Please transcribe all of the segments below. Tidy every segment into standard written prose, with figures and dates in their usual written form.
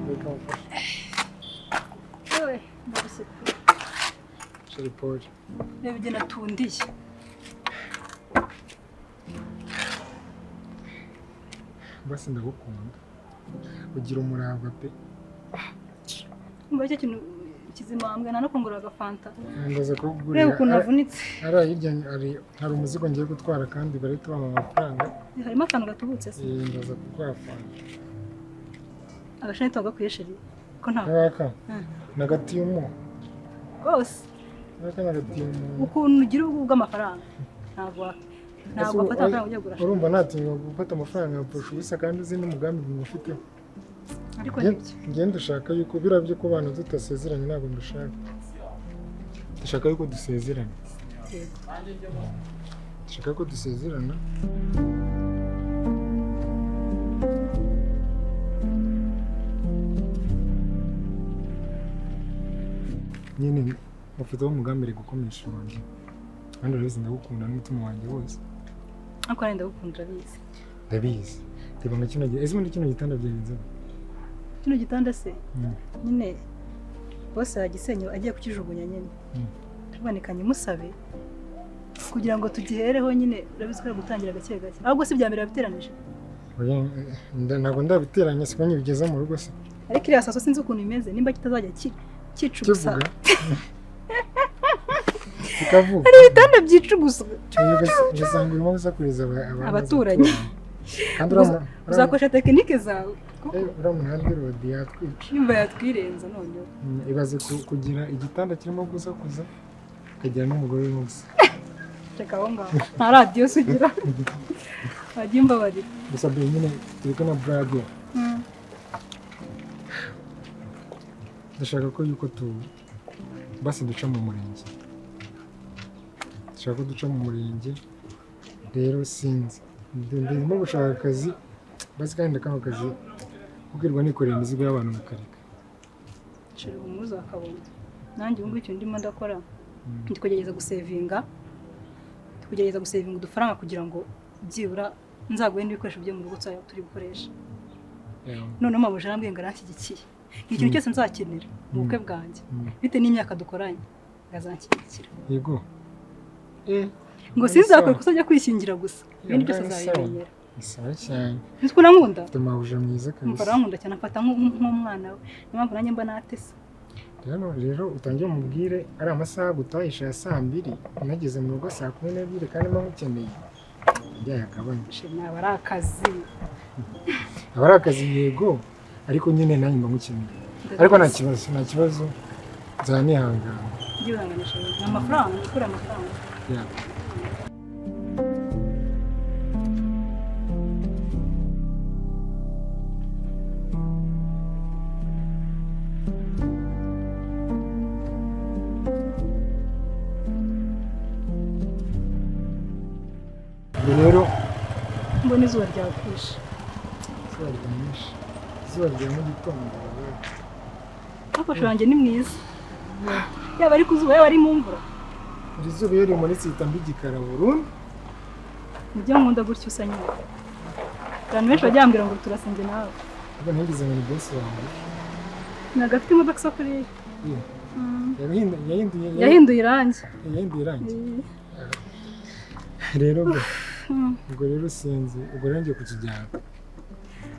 Reka mufashe. Yewe, ndarushye pe. Chérie Paul. Reba ibyo natundiye. Basi ndagukunda, ugira umurava pe. Umva icyo kintu kizimambwe nta no kungura agafanta. Ndaza kukugurira. Reba ukuntu navunitse. Hariya hirya hari umuzigo ngiye gutwara kandi barahita bampa amafaranga. Harimo akantu gatubutse se? Eh, ndaza kuguha fanta. Agashaneti wagakwiye, chéri, ko nta Ngaka Mm. nagatiye. Rwose. Ngaka nagatiye umuntu. Ukuntu ugira ubu bw'amafaranga, ntabwo wafata amafaranga ugiye kugura. Urumva natinya gufata amafaranga nkapfusha ubusa kandi uzi n'umugambi mufiteho? Ariko nibyo. Ngenda ushaka yuko biriya byo kubana tutasezeranye ntabwo mbishaka. Ndashaka yuko dusezerana. Yego. Ndashaka ko dusezerana. Nyine mufiteho umugambi uri gukomesha wanjye, kandi urabizi ndagukunda n'umutima wanjye wose. Ariko nanjye ndagukunda, urabizi. Ndabizi. Reba nka kino gihe, ese ubundi kino gitanda byagenze bite? Kino gitanda se? Mm. Nyine bose yagisenye agiye kukijugunya nyine. Tubonekanye musabe kugira ngo tugihereho nyine, urabizi ko ari gutangira gake gake. Ahubwo si ibya mbere wabiteranije? Oya, ntabwo ndabiteranya, siko nkibigeza mu rugo se. Ariko iriya saso sinzi ukuntu imeze, nimba kitazajya cyicugusa. Kivuga kikavuga. Hari ibitanda byicugusa. Ugasanga urimo gusakuriza Abaturanyi. Kandi Uzakoresha tekinike zawe kuko uriya muntu landlord yatwica. Yumva yatwirenza noneho. Ibaze kugira igitanda kirimo gusakuza, ukagira n'umugore urimo gusa. Reka aho ngaho, nta radiyo se ugira? Wajya umbabarira. Gusa mbere nyine turi kumwe na burage. Ndashaka ko yuko tu basi duca mu murenge. Ndashaka ko duca mu murenge. Rero sinzi, ndimo gushaka akazi basi, kandi kano kazi kukirwa nikorera imizigo y'abantu nkakareka. Nshira umuzi akabona nanjye ubu ngubu ikintu ndimo ndakora, ndi kugerageza gusevinga, ndi kugerageza gusevinga udufaranga kugira ngo byibura nzaguhe n'ibikoresho byo mu rugo tuzajya turi gukoresha. Noneho mabuja arambwiye ngo aranshyigikiye ikintu cyose nzakenera mu bukwe bwanjye, bitewe n'imyaka dukoranye, ngo azanshyigikira. Yego. Ngo Ni sinzakore sawa. ikosa ryo kwishyingira gusa, ibindi byose Ni sawa. azabimenyera. Ni sawa cyane. Nzi ko unankunda. Ufite mabuja mwiza Umva, kabisa. arankunda cyane, amfata nk'umwana we, niyo mpamvu nanjye mba natese. Rero utangire umubwire ari amasaha gutahisha ya saa 2, unageze mu rugo saa 12 kandi mba nkukeneye, byayagabanya. Shema, aba ari akazi. Aba ari akazi yego, ariko nyine nanjye mba nkukeneye, ariko nta kibazo, nta kibazo, nzaba nihangana. Ndihanganisha, ni amafaranga, gukura amafaranga. Yeah. Ubwo rero Mbona izuba ryakwishe. Izuba ryanyishe, izuba rya mu gitondo. Afashe wanjye ni mwiza, yaba ari ku zuba, yaba ari mu mvura. Iri zuba iyo rimuritse ihita mba igikara burundu. Nibyo nkunda gutyo usa nyine. Abantu benshi bajya bambwira ngo turasenge nawe. Ariko ntigize ngo ni bosi wawe. Ntabwo afite imodoka isa kuriya. Yeah. Yahinduye Yahinduye irangi. Yahinduye irangi. Rero ubwo ubwo rero sinzi, ubwo rero ngiye kukijyana,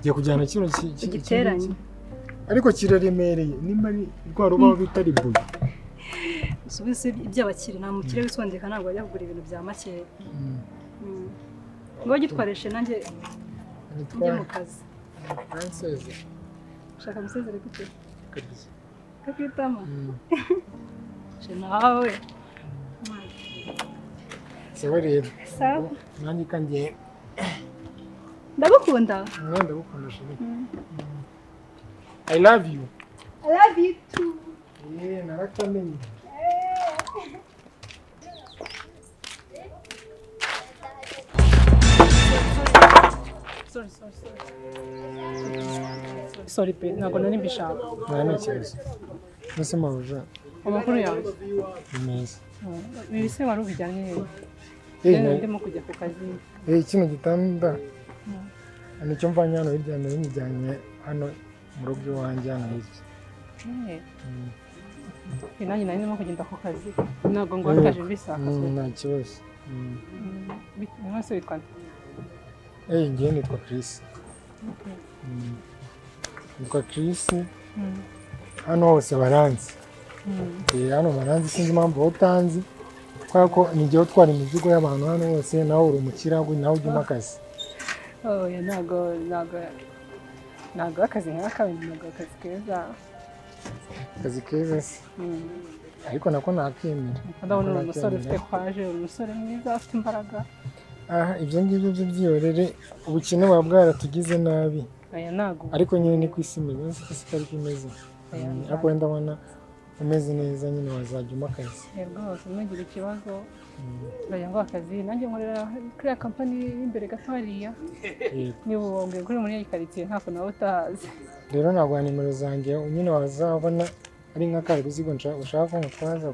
ngiye kujyana kino Ugiteranye. Ariko kiraremereye, nimba ari rwa rubaho bita ribuye. Usubize iby'abakire, nta mukire wisondeka, ntabwo bajya kugura ibintu bya makeya. Ngo gitwareshe nanjye njye mu kazi. Francese. Ushaka gusezera gute? Kabisa. Kakwitama. Je nawe. Sawa rero. Sawa. Nanjye kangiye. Ndagukunda. Mwana, ndagukunda chérie. I love you. I love you too. Eh, narakamenye. Sorry, sorry, sorry. Sorry pe, ntabwo nari mbishaka. Nta kibazo. Mbese mabuja? Amakuru yawe? Ni meza. Ibi se wari ubijyanye hehe? Eh, Rero ndimo kujya ku kazi. Kino gitanda nicyo mvanye hano hirya, nari nkijyanye hano mu rugo iwanjye hano hirya. Nanjye nari ndimo kugenda ku kazi, ntabwo ngwakaje mbisaka. Nta kibazo. Mwese witwa nde? Njyewe nitwa Chris. Nitwa Chris. Hano hose baranzi. Hano baranzi, sinzi impamvu wowe utanzi, kubera ko ni jyewe utwara imizigo y'abantu hano hose. Nawe uri umukirago, nawe ujya umpa akazi. Oya, ntabwo akazi nk'aka, ntabwo akazi keza. Akazi keza se? Ariko nako nakemera. Ndabona uri Nako umusore ufite nakemera. kwaje, uri umusore mwiza ufite imbaraga. Aha, ibyo ngibyo byo byihorere, ubukene buba bwaratugize nabi. Oya, ntabwo. Ariko nyine ni ku isi imeze, si isi itari ko imeze. Oya, Ariko wenda ndabona umeze neza nyine, wazajya umpa akazi. Rwose ntugire ikibazo, nzajya nguha akazi. Nanjye nkorera kuriya kampani y'imbere gato hariya. Yego. Niba wongeye kuri muri iyi karitsiye, ntabwo nawe utahazi. Rero naguha nimero zanjye nyine, wazabona ari nk'akaruzigo ushaka ko ngutwaza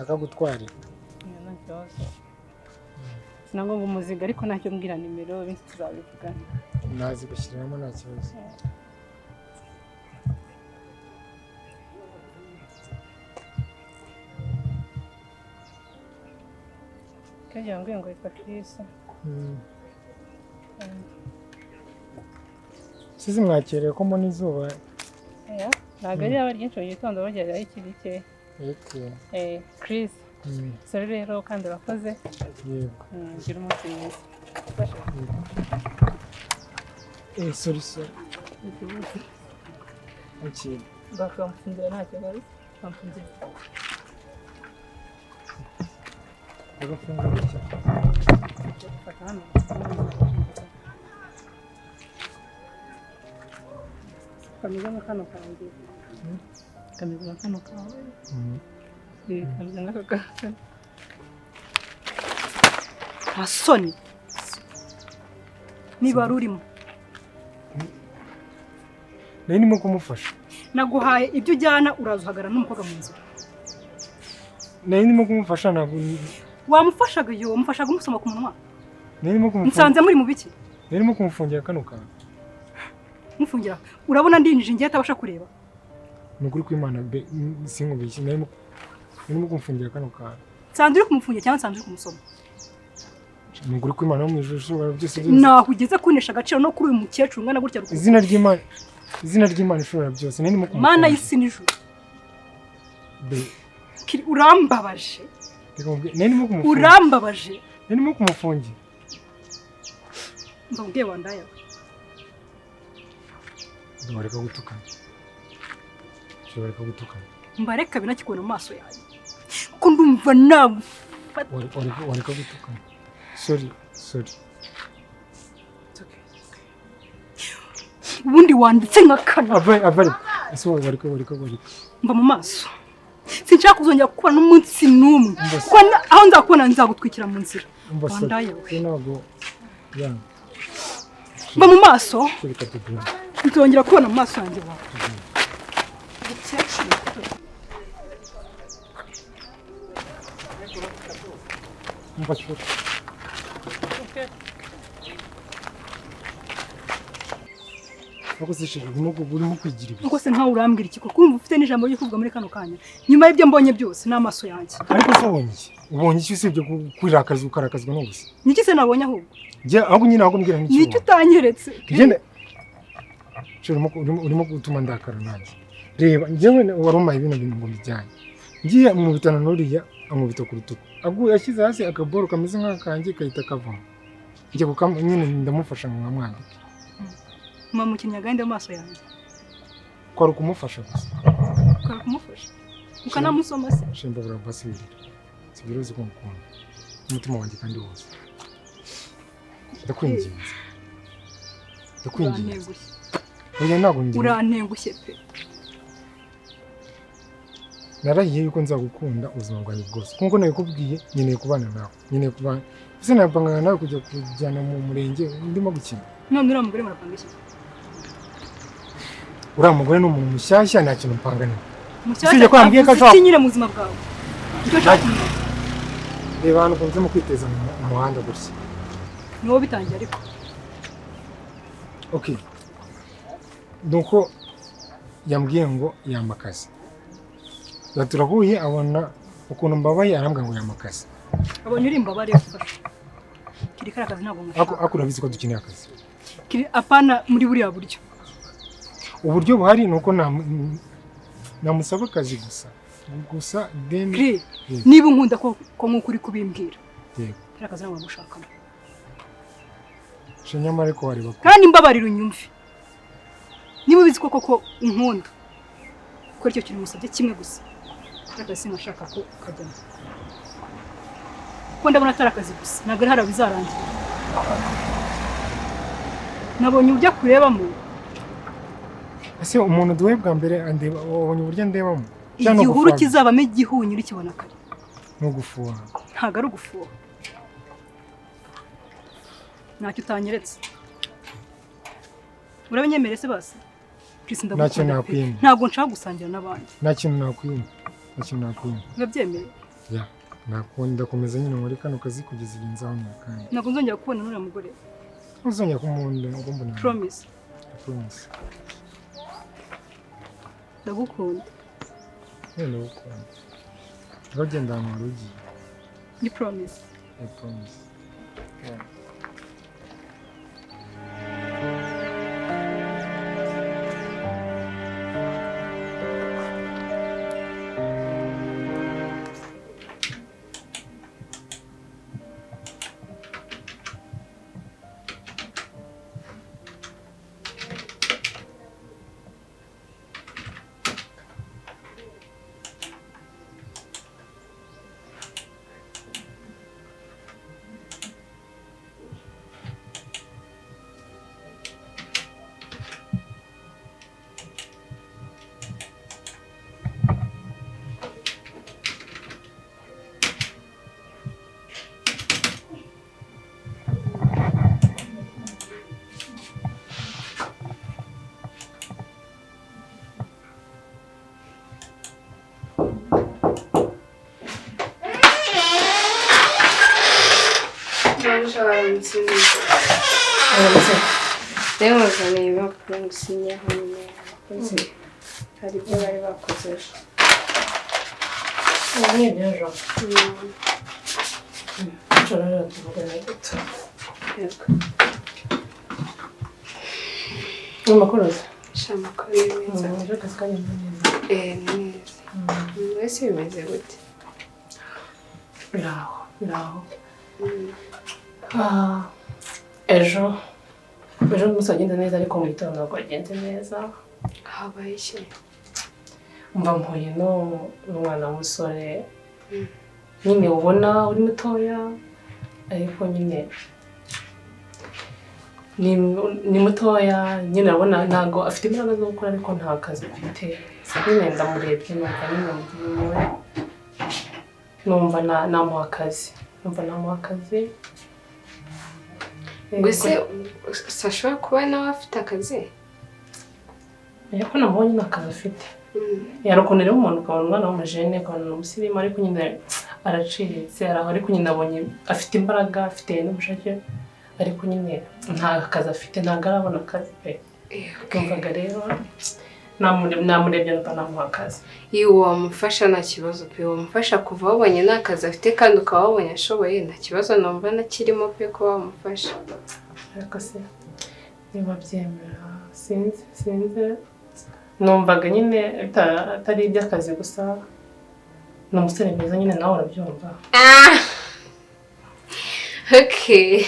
akagutwarira. Oya, nta kibazo, sinangwa ngo umuziga, ariko ntacyo, mbwira nimero, ibindi tuzabivugana. Nazi gushyiramo, nta kibazo. Kajya wambwiye ngo witwa Chris? Sizi mwakereye ko mbona izuba. Oya, ntabwo ari yaba ryinshi mu gitondo, bagera ikiri cye. Okay. Chris, sorry rero kandi urakoze. Yego. Gira umunsi mwiza. Sorry, sorry. Okay. Bakamfungira, nta kibazo, bamfungira. Agafunga gutya. Fata hano. Kameze nka kano kanjye, kameze nka kano kawe. Kameze nk'aka kawe. Nta soni niba wari urimo. Nari ndimo kumufasha. Naguhaye ibyo ujyana, uraza uhagarara n'umukobwa mu nzira. Nari ndimo kumufasha, ntabwo. Wamufashaga iyo wamufashaga umusoma ku munwa. Nari ndimo kumufungira. Nsanze muri mu biki? Nari ndimo kumufungira kano kantu. Mufungira, urabona ndinjije ngiye atabasha kureba. Ni ukuri kw'Imana be, sinkubeshye, nari ndimo kumufungira kano kantu. Nsanze uri kumufungira cyangwa nsanze uri kumusoma? Ni ukuri kw'Imana wo mu ijuru ishobora byose byose. Naho ugeze kunesha agaciro no kuri uyu mukecuru ungana gutya rukuru. Izina ry'Imana, izina ry'Imana ishobora byose, nari ndimo Mana kumufungira. y'isi n'ijuru. Be, Urambabaje. Reka nkubwire, nari ndimo kumufungira. Urambabaje. Nari ndimo kumufungira. Mbabwiye wandaya we. Bareka gutukana. Bareka gutukana. Mbareka binakikubona mu maso yanjye kuko ndumva nawe. Wareka gutukana. Sorry, sorry. Ubundi wanditse nka kano. Ava, ava ariko. Ese wowe wareka, wareka, wareka. Mva mu maso, sinshaka kuzongera kukubona n'umunsi n'umwe, Umva se. kuko aho nzakubona nzagutwikira mu nzira. Umva, sorry. Wandaya we. We ntabwo ya. Mva mu maso. Reka tugende. Nzongera kubona mu maso yanjye wawe. Mukecuru. Umva, sorry. Ariko se chérie, urimo kwigira ibi. Ubwo se nkawe urambwira iki koko? Urumva ufite n'ijambo ryo kuvuga muri kano kanya nyuma y'ibyo mbonye byose n'amaso yanjye? Ariko se ubonye iki? Ubonye iki usibye kwirakaza ukarakazwa n'ubusa? Ni iki se nabonye ahubwo? Njye ahubwo nyine ahubwo mbwira Ni n'icyo iki utanyeretse? Ngende. Chérie, urimo gutuma ndakara nanjye. Reba, njyewe wari umpaye bino bintu ngo mbijyane. Ngiye nkubitana n'uriya, ankubita ku rutugu. Aguye ashyize hasi akaboro kameze nk'akanjye kahita kavamo. Njya kukam nyine ndamufasha ngo nkamwandike. Mama mukinnyi agahinde mu maso yanjye. Kwari ukumufasha gusa. Ukaba kumufasha ukanamusoma se? Shemba burabasubirira. Sibira uzi ko ngukunda. Umutima wanjye kandi wose. Ndakwinginze. Ndakwinginze. Urantengushye. Oya, ntabwo ngiye. Urantengushye pe. Narahiye yuko nzagukunda ubuzima bwanjye bwose, nkuko nabikubwiye. Nkeneye kubana nawe, nkeneye kubana. Ese napangana nawe kujya kujyana mu murenge ndimo gukina? None uriya mugore murapanga iki? Uriya mugore ni umuntu mushyashya, nta kintu mpanga nawe. Mushyashya? Usibye ko yambwiye ko Avuze ashobora iki nyine mu buzima bwawe? Icyo nshaka kumenya. Reba hano ukunze mu kwiteza mu muhanda gutya. Ni wowe bitangiye ariko. Okay, nuko yambwiye ngo yampa akazi. Turahuye, abona ukuntu mbabaye, arambwira ngo yampa akazi. Abonye uri imbabare, gufasha kiri kariya kazi ntabwo Ariko ngashaka. Ariko urabizi ko dukeneye akazi. Kiri, apana muri buriya buryo. Uburyo buhari ni uko namusaba akazi gusa then Kiri, Yego. niba unkunda ko nk'uko uri kubimbwira, Yego. kariya kazi ntabwo ngushakamo. Sha, nyamara ariko wareba ko Kandi mbabarira unyumve, niba ubizi ko koko unkunda, ko icyo kintu musabye kimwe gusa, kariya kazi sinashaka ko kajyamo, kuko ndabona atari akazi gusa, ntabwo ari hariya bizarangira. Nabonye uburyo akurebamo. Ese umuntu duhuye bwa mbere andeba, wabonye uburyo andebamo? Cyangwa ni Igihuru ugufuha? kizabamo igihunyira ukibona kare. Ni ugufuha. Ntabwo ari ugufuha, ntacyo utanyeretse. Urabinyemere se basi? Chris, Ntacyo ndagukunda pe. nakwima. Ntabwo nshaka gusangira n'abandi. Nta kintu nakwima, nta kintu nakwima. Urabyemeye? Ya, nakunda ndakomeza nyine muri kano kazi kugeza igihe nzabonera kandi. Ntabwo nzongera kubona n'uriya mugore? Ntuzongera kumunda ngo mbona. Promise? Promise. Ndagukunda. Wenda ndagukunda. Ngaho genda ahantu wari ugiye. Ni promise? I promise. Yeah. Waramutse neza. Rero muzaniye impapuro ngusinyeho nyine abakozi hari ibyo bari bakoze ejo. Ni iby'ejo? Ejo rero tuvugane gato. Yego. Amakuru? Sha, amakuru ni meza. Ejo akazi kagenze neza? Eh, ni neza. Wese bimeze gute? Biraho, biraho. Ah, ejo umunsi wagenze neza, ariko mu gitondo ntabwo wagenze neza. Habaye iki? Mva mpuye n'umwana w'umusore nyine, ubona uri mutoya, ariko nyine ni mutoya nyine, urabona ntabwo afite imbaraga zo gukora, ariko nta kazi afite. Nyine ndamurebye numva nyine mugiriye, numva namuha akazi, numva namuha akazi. Gusa ashobora kuba nawe afite akazi? Ariko namubonye nta kazi afite. Hari ukuntu rero umuntu ukabona umwana w'umujene, ukabona ni umusirimu, ariko nyine araciriritse araho, ariko nyine abonye afite imbaraga, afite n'ubushake, ariko nyine nta kazi afite, ntabwo arabona akazi pe. Numvaga rero namurebye numva namuha akazi. Iyo wamufasha nta kibazo pe, wamufasha kuva wabonye nta kazi afite kandi ukaba wabonye ashoboye, nta kibazo numva nakirimo pe kuba wamufasha. Ariko se niba byemera, sinzi, numvaga nyine atari iby'akazi gusa, ni umusore mwiza nyine, nawe urabyumva. Okay.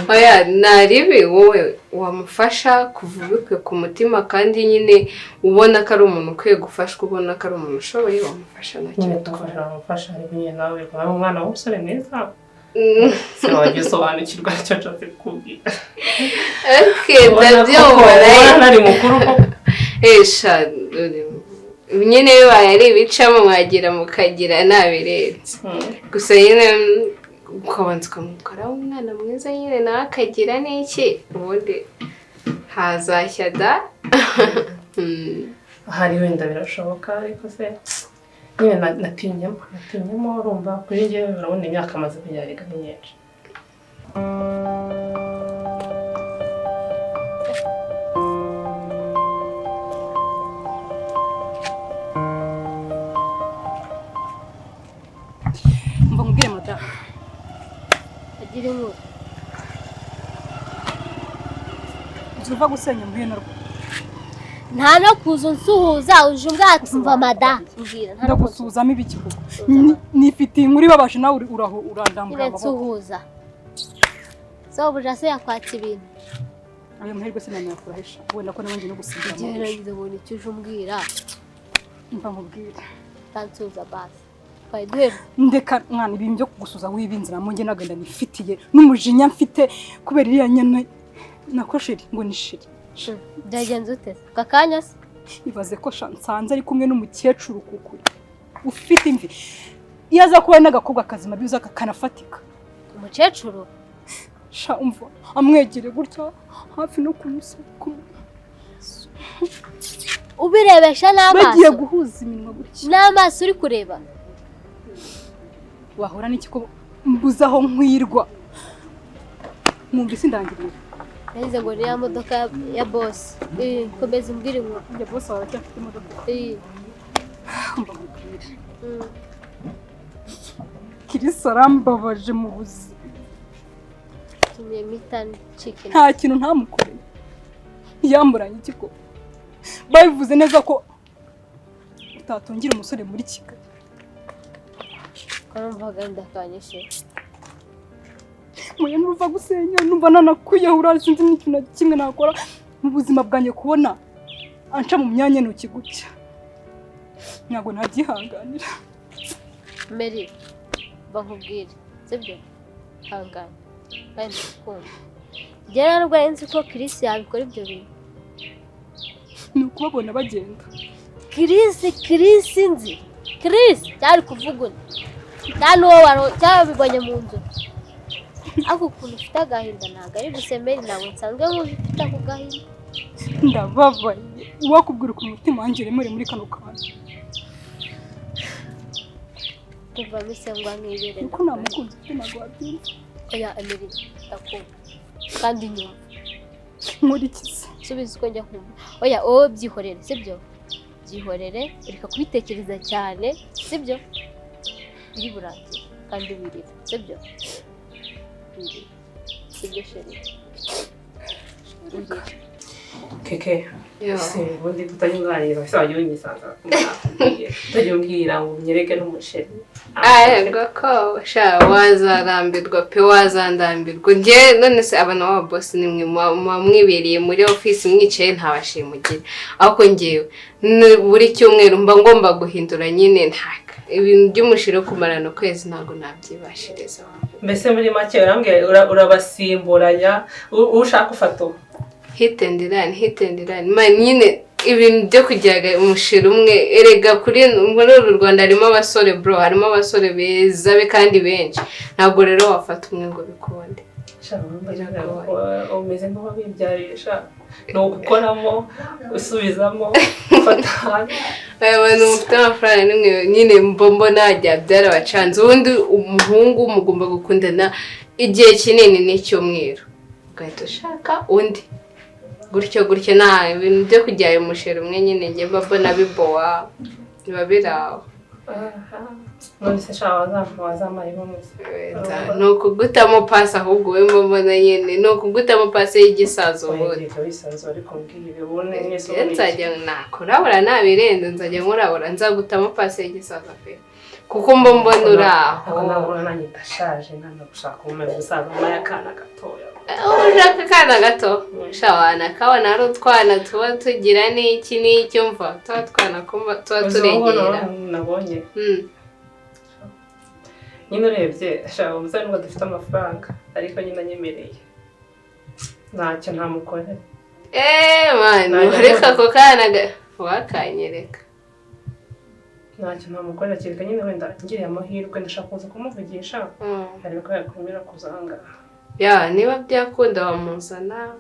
Oya, naribi wowe wamufasha kuva ubikwe ku mutima, kandi nyine ubona ko ari umuntu ukwiye gufashwa, ubona ko ari umuntu ushoboye, wamufasha nta Nyine kintu. tugafasha, wamufasha, ariko nyine nawe ukaba umwana w'umusore mwiza, se wajya usobanukirwa icyo nshatse kukubwira. Okay, Ubona koko, ndabyumva. ubona ntari mukuru koko. Esha, nyine bibaye ari ibicamo mwagira mukagira nabirenze. Gusa nyine ukabanza ukamutwara umwana mwiza nyine, nawe akagira n'iki, ubundi hazashya da. Ahari wenda birashoboka, ariko se nyine natinyemo urumva kuri njye urabona imyaka amaze kugera ni myinshi. Mva nkubwire madamu. Agira inkuru. Uzuva gusenya muheno rwo. Nta no kuza unsuhuza uje ubwatumva madamu. Mbwira nta no Ndagusuhuzamo ibiki koko? Nifitiye inkuru ibabaje nawe uraho urandambura amaboko. Nsuhuza. Sobuja se yakwatse ibintu. Ayo mahirwe sinanayakura hesha. Wenda ko nabanje no gusigira amaboko. Igihe ubona icyo uje umbwira. Mva nkubwire. Tansuhuza basi. Ndeka mwana ibintu byo kugusuza wibinzira mu nge nagenda nifitiye n'umujinya mfite kubera iriya nyana nako sheri ngo ni sheri. Byagenze ute? Kakanya se? Ibaze ko nsanze ari kumwe n'umukecuru kukuri ufite imvi. Iyo aza kuba n'agakobwa kazima biza kanafatika. Umukecuru? Sha umva amwegere gutya hafi no kumusuka. Ubirebesha n'amaso. Bagiye guhuza iminwa gutya. N'amaso uri kureba. Wahora n'iki ko mbuzaho nkwirwa. Mwumvise indangiriro. Nagize ngo ni ya modoka ya boss. Komeza umbwire inkuru. Ya boss wawe aracyafite imodoka. Mba nkubwire. Kirisi arambabaje mu buzima. Tumye mpita ncika. Nta kintu ntamukoreye. Yamburanye iki ko? Babivuze neza ko utatungira umusore muri Kigali. Numvaga ndakanyishe. Muye nuva gusenya numva nanakwiyahura sinzi n'ikintu na kimwe nakora mu buzima bwanjye kubona anca mu myanya ntoki gutya. Ntabwo nabyihanganira. Mary, bakubwire, sibyo? Hangana. Kandi ndakunda. Njye ntabwo nzi ko Chris yabikora ibyo bintu. Ni ukubabona bagenda. Chris nzi. Chris cyari kuvuguna. Cyane uwo waro cyabibonye mu nzu. Ako ukuntu ufite agahinda ntabwo ari gusemera ntabwo nsanzwe nk'ufite ako gahinda. Ndababaye. Uwakubwira ukuntu umutima wanjye uremere muri kano kantu. Kuva misengwa nk'ibere. Uko namukunze ufite ntabwo wabyumva. Oya Emily ndakumva. Kandi nyumva. Nkurikize. Subiza uko njya kumva. Oya wowe byihorere sibyo? Byihorere reka kubitekereza cyane sibyo? Biri burangiye kandi wirira sibyo? Wirira sibyo sheri? Wirira. Keke si ubundi tutajya unganiriza se wajya unyisanza utajya umbwira ngo unyereke n'umusheri. Yego ko sha wazarambirwa pe wazandambirwa. Njye none se abana b'aba boss ni mwe muba mwibereye muri office mwicaye ntabashimugira. Ariko njyewe buri cyumweru mba ngomba guhindura nyine ntaka ibintu by'umusheri wo kumarana ukwezi ntabwo nabyibashiriza. Mbese muri make urambwira urabasimburanya ushaka ufata uwo. Hit and run man nyine ibintu byo kugira umusheri umwe erega kuri muri uru Rwanda harimo abasore bro, harimo abasore beza be kandi benshi, ntabwo rero wafata umwe ngo bikunde. Umeze nk'uwabibyariye sha, ni ugukoramo usubizamo ufata. Abantu mufite amafaranga nimwe nyine mbona najya byarabacanze. Ubundi umuhungu mugomba gukundana igihe kinini n'icyumweru ugahita ushaka undi gutyo gutyo, nta ibintu byo kujya umusheri umwe nyine njye mbona bibowa biba biraho. None se sha wazamarimo muze ni ukugutamo pasi ahubwo we mbona nyine ni ukugutamo pasi y'igisazo ubundi. Nzajya nakurabura nabirenze nzajya nkurabura nzagutamo pasi y'igisazo pe kuko mba mbona uri aho. Nabona nanjye ndashaje nanga gushaka umusaza wambaye akana gatoya. Ushaka akana gato shawana kabona ari utwana tuba tugira n'iki n'iki mva tuba twana kumva tuba turegera. Nabonye nyine urebye shaka umusore nubwo adafite amafaranga ariko nyine anyemereye ntacyo ntamukorera. Man reka ako kana wakanyereka ntacyo ntamukorera kereka nyine wenda ngiriye amahirwe ndashaka kuza kumuvugisha ariko yakwemera kuza aha ngaha. Ya niba byakunda wamuzana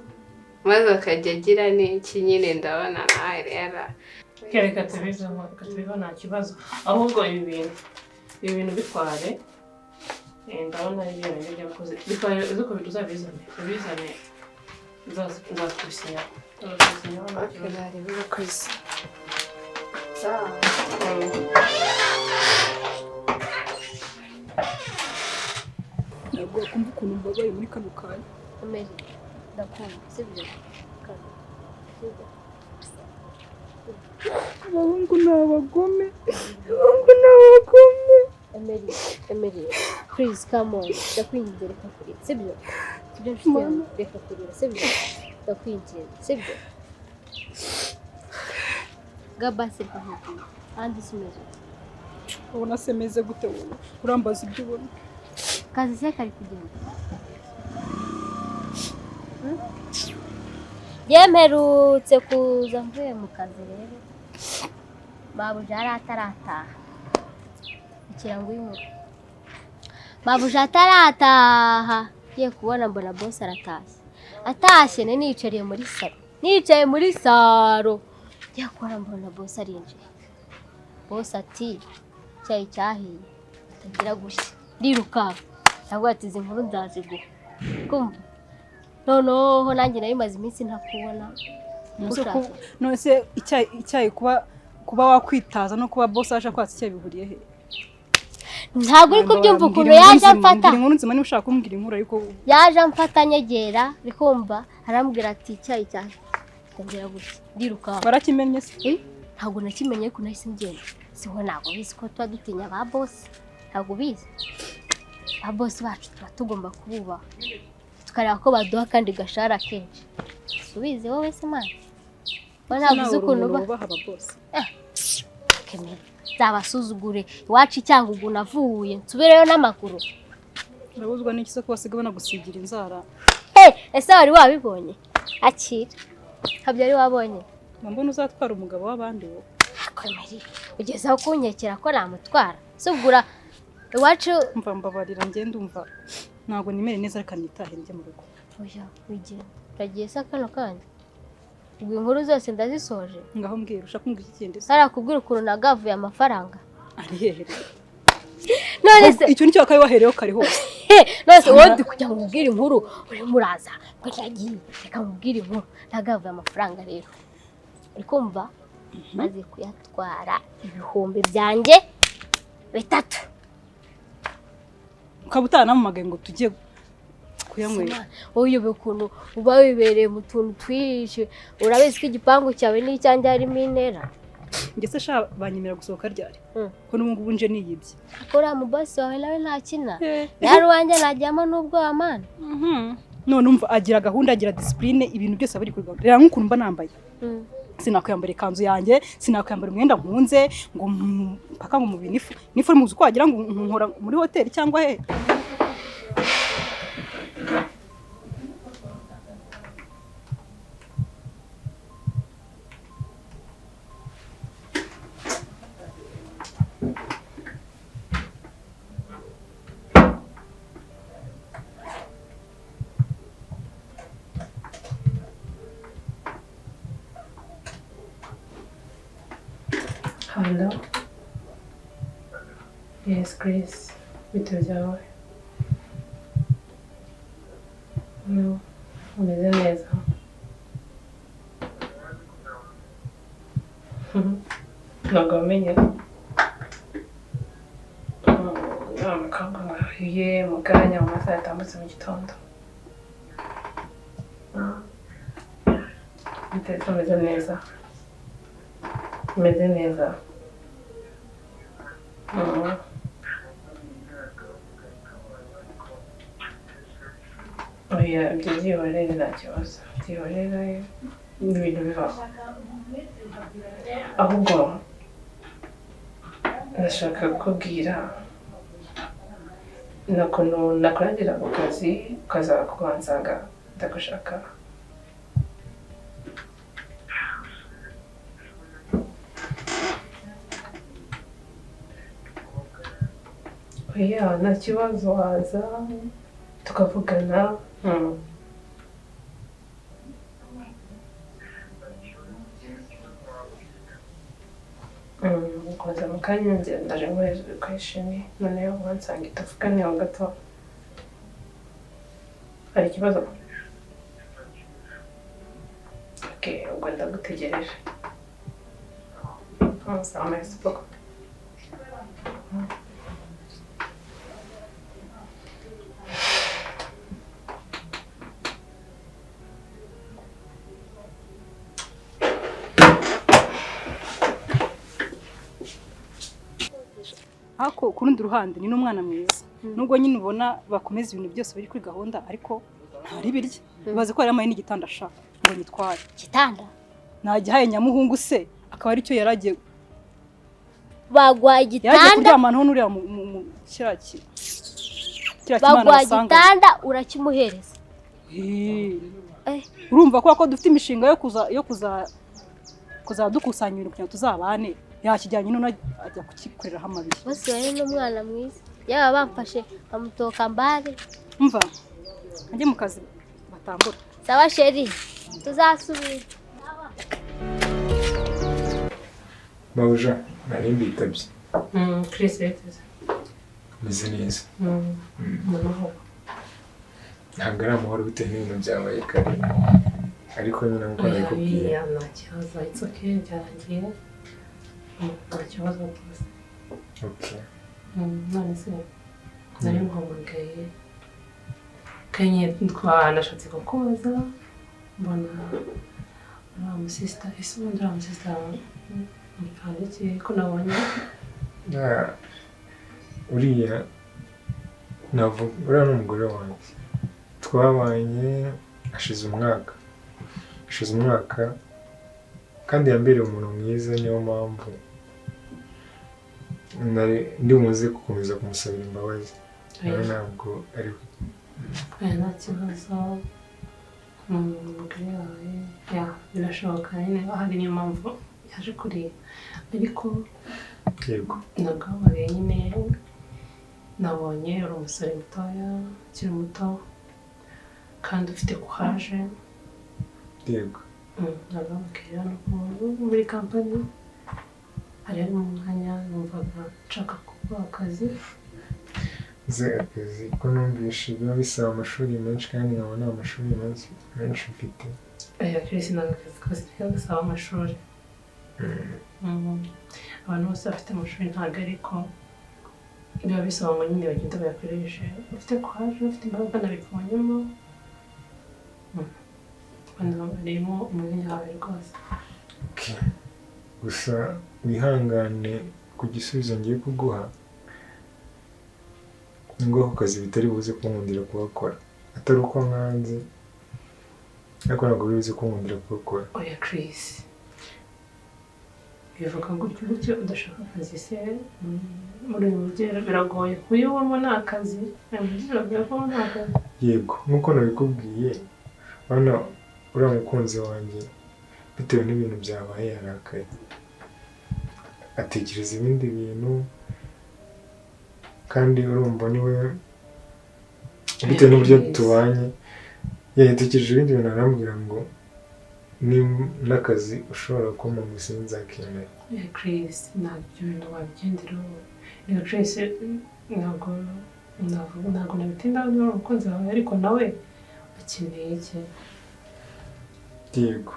Maze akajya agira n'iki nyine, ndabona nawe rero. Reka tubiveho, reka tubiveho, nta kibazo. Ahubwo ibi bintu bitware. Ndabona ari ibintu by'abakozi, bitware, uzi ko uzabizane, ubizane, nzakubisinya, nzakubisinya, nta Okay, kibazo. nari urakoze. Ntabwo wakumva ukuntu mbabaye muri kano kanya. Emeli, ndakumva, sibyo? Kano, sibyo? Abahungu ni abagome, abahungu ni abagome. Emeli, Emeli, please come on, ndakwinginze, reka kurira, sibyo? Sibyo, nshuti yanjye, reka kurira, sibyo? Ndakwinginze, sibyo? Gabasi, reka nkubwire kandi simeze ute? Ubona se meze gute? Wowe urambaza ibyo ubona. Kazi se kari kugenda? Njye mperutse kuza mvuye mu kazi rero, mabuja yari atarataha. Ikirango y'inkuru, mabuja atarataha, ngiye kubona mbona boss aratashye. Atashye nari niyicariye muri salo, nicaye muri salo, ngiye kubona mbona boss arinjiye. Boss ati: "Icyayi cyahiye atagira gushya." Ndirukanka, ndavuga ati: "Izi nkuru nzaziguha." Kumva noneho nanjye nari maze iminsi ntakubona. None se none se icyayi kuba wakwitaza no kuba boss aje kwatsa icyayi bihuriye he? Ntabwo uri kubyumva ukuntu yaje amfata. Mbwira inkuru nzima niba ushaka kumbwira inkuru, ariko Yaje amfata, anyegera, rikumva arambwira ati: "Icyayi cyahiye." Ndongera gutya ndirukanka. Warakimennye se? Eh, ntabwo nakimenye, ariko nahise ngenda. Siho, ntabwo ubizi ko tuba dutinya ba boss? Ntabwo ubizi? Ba boss bacu tuba tugomba kububaha, tukareba ko baduha akandi gashara kenshi. Si ubizi wowe se mwana? Wowe ntabwo uzi ukuntu uba wubaha aba boss? Kemera nzabasuzugure iwacu i Cyangugu navuye nsubireyo n'amaguru. Urabuzwa n'iki se ko basigaye banagusigira inzara? Hey, ese wari wabibonye? Akira, ntabyo wari wabonye. Mba mbona uzatwara umugabo w'abandi wowe. Komeri, ugeze aho kunkekera ko namutwara? Sugura iwacu. Mva, mbabarira, njye ndumva ntabwo nimere neza, reka nitahe njye mu rugo. Oya, wigenda. Uragiye se kano kanya? Ubwo inkuru zose ndazisoje. Ngaho mbwira, ushaka kumbwira iki kindi se? Ntarakubwira ukuntu nagavuye amafaranga. Ari hehe rero? None se Icyo nicyo wakabaye wahereyeho kare hose. None se wowe ndi kujya nkubwire inkuru, urimo uraza ngo ndagiye. Reka nkubwire inkuru nagavuye amafaranga rero. Uri kumva, maze kuyatwara, 3000 byanjye. Ukaba utanampamagaye ngo tujye kuyanywera? Wowe uyobewe ukuntu uba wibereye mu tuntu twinshi? Urabizi ko igipangu cyawe n'icyanjye harimo intera. Njye se sha, banyemera gusohoka ryari? Ko n'ubu ngubu nje niyibye. Ariko uriya mubosi wawe nawe ntakina, yari uwanjye najyamo n'ubwoba mana. None umva, agira gahunda, agira discipline, ibintu byose aba ari kuri gahunda. Reba nk'ukuntu mba nambaye. Sinakwiyambara ikanzu yanjye, sinakwiyambara umwenda nkunze ngo mpaka ngo mu binifu nifu muzi uko wagira ngo nkora muri hoteli cyangwa he. Hello. Yes, Grace. Bite byawe? No, umeze neza. Ntabwo wamenye? Wa mukobwa mwahuye mu kanya mu masaha yatambutse mu gitondo. Bite se, umeze neza? Umeze neza? Oya, ibyo byihorere, nta kibazo. Byihorere, ni ibintu bibaho. Ahubwo ndashaka kukubwira ukuntu nakurangira ku kazi, ukaza kuhansanga, ndagushaka. Oya, nta kibazo, waza tukavugana. Gukomeza mu kanya ndaje nkoresha ibikoresho noneho wansanga itavuganiyeho gato. Hari ikibazo? Okay, ubwo ndagutegereje. Sawa, merci beaucoup. Ariko ku rundi ruhande ni n'umwana mwiza, nubwo nyine ubona bakomeza ibintu byose biri kuri gahunda, ariko ntari birya. Bazi ko yari n'igitanda ashaka ngo nyitware. Igitanda? Nagihaye nyamuhungu se akaba aricyo yaragiye. Bagwaye igitanda? Yaragiye kuryamanaho n'uriya mu kiriya kimana Bagwaye basanga. Igitanda urakimuhereza? Urumva ko dufite imishinga yo kuzadukusanya ibintu kugira ngo tuzabane. Yakijyanye none ajya kukikoreraho amabiye. Bose bari n'umwana mwiza. Yaba bamfashe bamutoka mbare. Umva, ajye mu kazi batambura. Sawa sheri, tuzasubira. Mawuja, nari mbitabye. Chris biteze. Meze neza. Mu mahoro. Ntabwo ari amahoro bitewe n'ibintu byabaye kare. Ariko nyine nkuko nabikubwiye. Nta kibazo, it's okay, byarangiye. Nta kibazo rwose. Okay. None se nari muhamagaye kanye twanashatse kukubaza, mbona uriya musisita, ese ubundi uriya musisita mupfandikiye ko nabonye? Uriya navuga uriya ni umugore wanjye, twabanye hashize umwaka, kandi yambereye umuntu mwiza, niyo mpamvu ndi buze gukomeza kumusabira imbabazi. Nawe ntabwo ari we. Nta kibazo, umugore wawe birashoboka nyine hari niyo mpamvu yaje kuriya, ariko yego nagabaye nyine nabonye uri umusore mutoya ukiri muto kandi ufite courage. Yego. Nagabakira muri kampani hari harimo umwanya numvaga nshaka kuguha akazi. Nze akazi ko numvishe biba bisaba amashuri menshi kandi nkaba nta mashuri menshi mfite. Chris ntabwo akazi kose gasaba amashuri. Abantu bose bafite amashuri ntabwo ariko biba bisaba ngo nyine bagende bayakoreshe. Ufite courage, ufite imbaraga nabikubonyemo. Barimo umwanya wawe rwose. Gusa wihangane ku gisubizo ngiye kuguha, ni ngombwa ko akazi bitari buze kunkundira kuhakora, atari uko nkanze ariko ntabwo biri buze kunkundira kuhakora. Oya Chris, bivuga gutyo gutyo udashaka akazi se muri uyu mujyi biragoye kuyibamo, ni akazi biragoye kubona akazi. Yego nk'uko nabikubwiye, urabona uriya mukunzi wanjye bitewe n'ibintu byabaye yarakaye, atekereza ibindi bintu, kandi urumva niwe bitewe n'uburyo tubanye yatekereje ibindi bintu, arambwira ngo ni n'akazi ushobora kumpa ngo sinzakemera. Chris ntabwo ibyo bintu wabigenderaho. Chris ntabwo nabitindaho niba ari umukunzi wawe, ariko nawe akeneye iki? Yego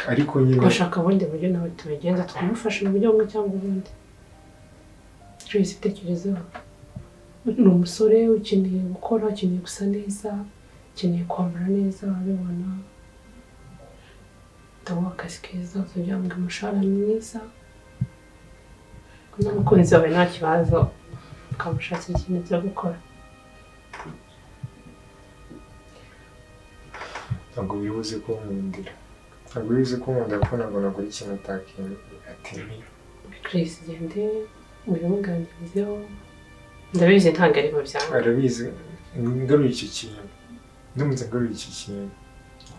ariko nyine twashaka ubundi buryo nawe tubigenza tukamufasha mu buryo bumwe cyangwa ubundi. Chris tekerezaho, ni umusore ukeneye gukora, ukeneye gusa neza, ukeneye kwambara neza, urabibona ndamuha akazi keza, uzajya wambwa umushahara mwiza, n'umukunzi wawe nta kibazo ukamushakira ikintu cyo gukora. Ntabwo biri buze kunkundira, ntabwo biri buze kunkundira kuko ntabwo nagura ikintu atemeye. Chris gende ubimuganirizeho, ndabizi ntabwo ari mu byango. Arabizi, ngaruye icyo kintu, ndamutse ngaruye iki kintu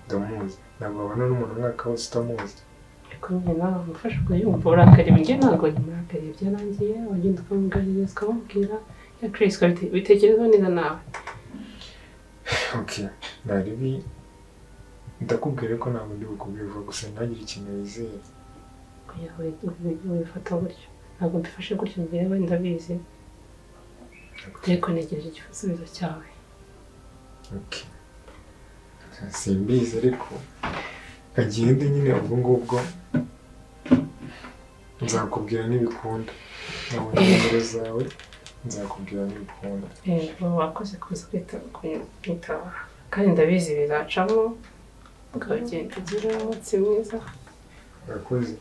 ndamuzi, ntabwo wabona n'umuntu umwaka wose utamuzi. Ariko nyine nawe umufasha kuyumva urakariye, njye ntabwo nyimurakariye byarangiye, wagenda ukamuganiriza ukamubwira ya Chris bitekerezaho neza nawe. Okay, naribi ndakubwira ko ntabwo ndi bukubwire vuba, gusa ntagire ikintu wizeye. Oya, wifata gutyo, ntabwo mbifashe gutyo, njyewe ndabizi, ariko ntegereje igisubizo cyawe. Okay. Simbizi, ariko kagende nyine, ubwo ngubwo nzakubwira nibikunda. Nabonye nimero zawe, nzakubwira nibikunda. Yego, wakoze kuza kwitaba, kandi ndabizi bizacamo. Ukagenda ugira umunsi mwiza. Urakoze.